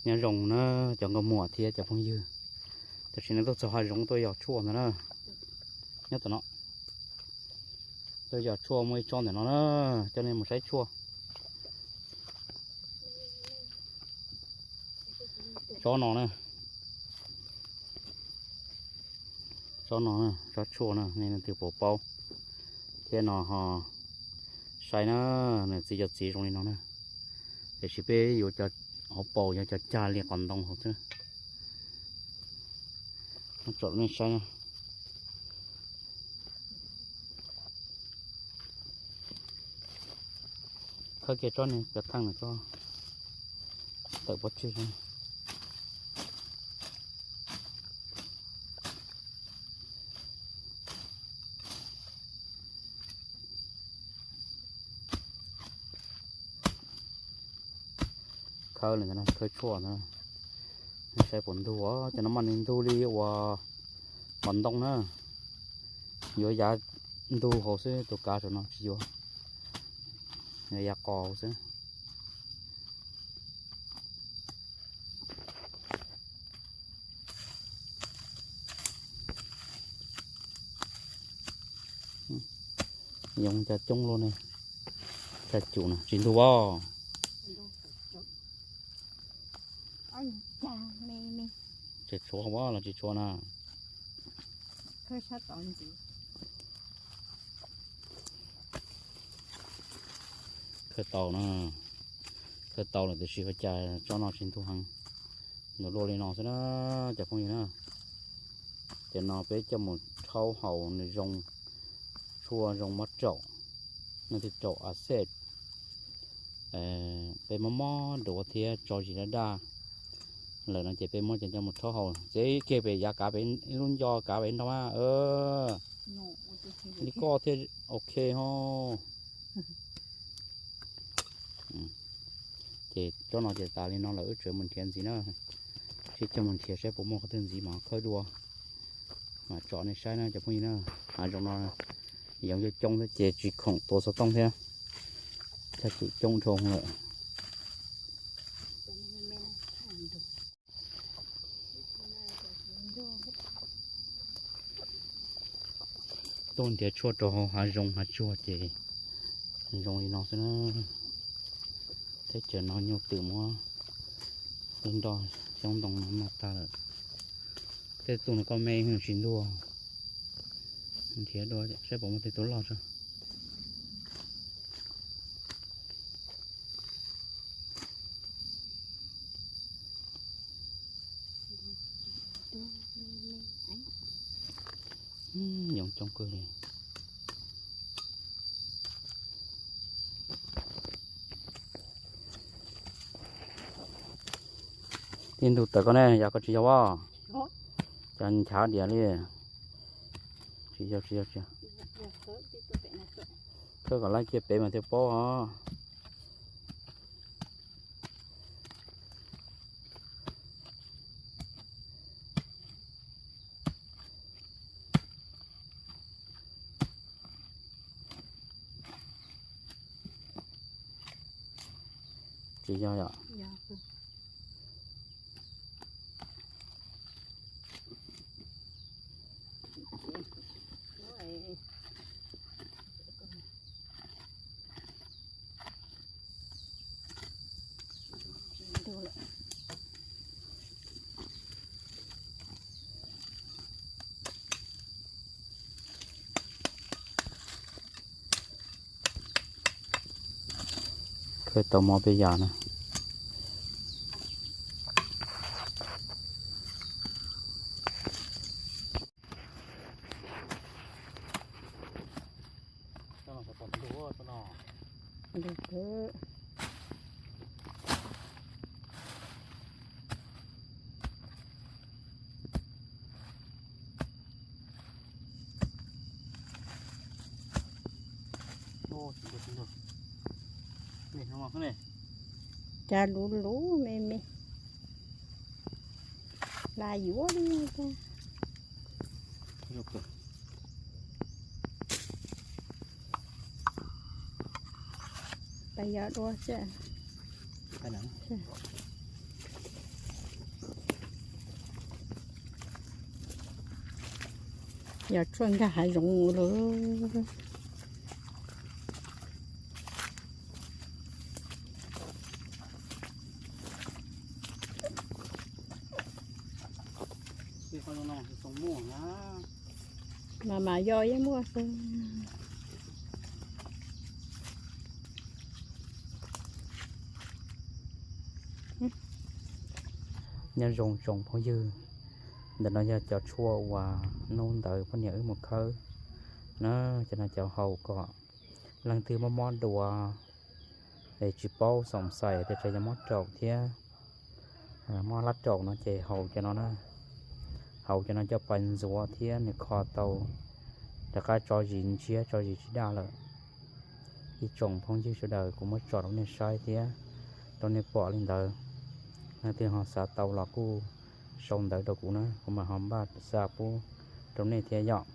Nyob zoo na cov nkauj muam thiab cov phooj ywg, tam sim no tuaj txog hav zoov tuaj yos tshuaj ntawd na. Nyob tom no, tuaj yos tshuaj muaj ib tsob ntawm no na, coj nej mus saib tshuaj. Tsob no na, tsob no, tsob tshuaj na, nej leej twg puas paub thiab no ho saib na, nws txiv cov txiv zoo li no na. Tiam sis peb yuav cov hauv paus yog cov cag li qos ntoo hauv xwb. Tsom nej saib na. Khawb kiag tsob ni cov theej no tso, tawm pov tseg. Khawb li ntawd, khawb tshuaj ntawd, saib puas ntug os. Cov no mas nws ntug li uas qos ntoo na, yuav yav ntug hauv xwb, tus kav saum no tsis yuav, yav qos hauv xwb. Yoov cas coob luaj ne. Cas cum no tsis ntug os. Tsis tshuav los tsis tshuav na. Khawb tau na, khawb tau lawm tiam sis ua cas tsob no tsis ntug heev. Nws luaj li no xwb na cov phooj ywg na. Cov no peb coj mus rhaub haus nws zoo, tshuaj zoo mob raum, leej twg raum a xej, peb mob mob duav thiab tso zis daj daj lawm no ces peb muab cov coj mus rhaub haus txev kiag pem yav kav pem ib lub nco kav pem nrog mas. Li koj thiaj ok ho. Ces tsob no ces tas li no lawm wb tseem mus nrhiav ntxiv na. Sib coj mus nrhiav saib puas muaj qhov twg ntxiv mas khawb dua. Mam tsom nej saib na cov phooj ywg na. Hav zoov no yoov coob coob thiab ces tsis khoom tua xov tooj thiab. Cas cum coob dhau lawm. Tuaj nrhiav tshuaj rau hauv hav zoov hav tsuag ces zoo li no xwb na. Teb chaws no nyuj twm muab tej nroj xyoob ntoo no noj tag lawm. Tej tug no koj me tsis ntuag. Nrhiav dua saib puas muaj tej tug loj tso. Yoov coob kawg li. Tij ntug tawm koj ne, yog koj tsis yog as, cov nchav diam li. Tsis yog, tsis yog, tsis yog. Khawb kom laib kiag pem mas thiaj paub os. Tsis yog yom. tu lawm. Khawb tau mob peb yam na. Cas luv luv me me, la yuav li. Pais yos dua xwb. Yog tshuaj nkag hav zoov lawm. Mas mas yog yeej muaj xwb. Nyob zoo tsoom phooj ywg, ntawm no yog cov tshuaj uas hnub ntawd poj niam wb mus khawb na, cov no cov haus kom leej twg mob mob duav es tsis paub xoom xais tias tsam yog mob raum thiab mob hlab raum no ces haus cov no na. Haus cov no coj pais ntxuav thiab nws kho tau rov qab tso zis ntsiab tso zis tsis daj lawm. Ib tsoom phooj ywg sawv daws kuv muab tso rau nej saib thiab rau nej pom li ntawd. Leej twg ho xav tau los kuj sau ntawv rau kuv na, kuv mam ho npaj xa pub rau nej thiab yom.